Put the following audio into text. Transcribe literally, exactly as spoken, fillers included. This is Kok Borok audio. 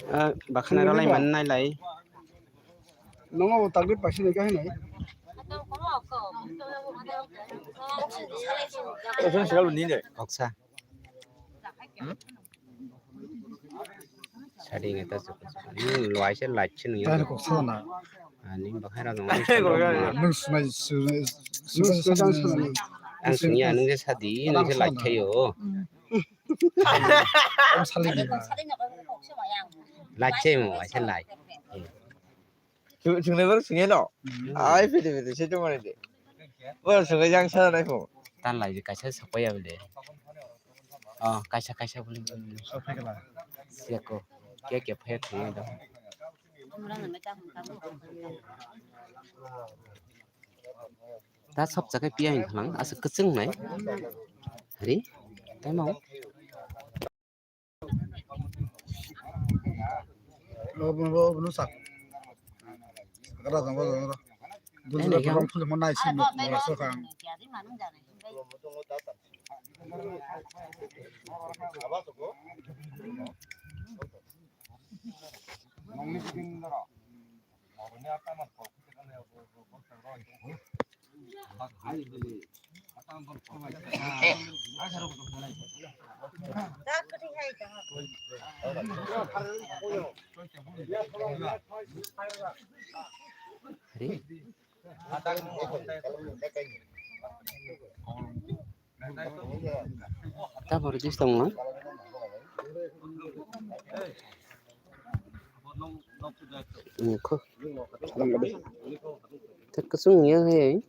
Ah, bakhana rwlai man nailai. Nongo bo takri paisi ni kahi nai. Koksa. Sadi ngai ta suka suka. Ni luai se light se nui. Tani koksa na. Ani bakhai ra dong. Nung sunai sunai sunai sunai. Ang sungya nung se sadi nung se light thayo. Am sali ni ba. Light se mo, light se light. Chungnai bar sungya no. Ai pede pede se to mane de. Bar sungai jang sa nai pho. Tan lai kaisa sapai ya bole. Oh, kaisa kaisa bole. Seko. Kya kya phaya thung do. Ta sop jaga piya hin khalang asa kachung nai. Hari. Tamo. Lo, lo, lo, lo, sak. Gara dong, gara dong. Dulu sudah pulang, pulang mana isi, mau, mau masuk kan. Tabor dis tongma. Nukho. Tek kusung ya hai.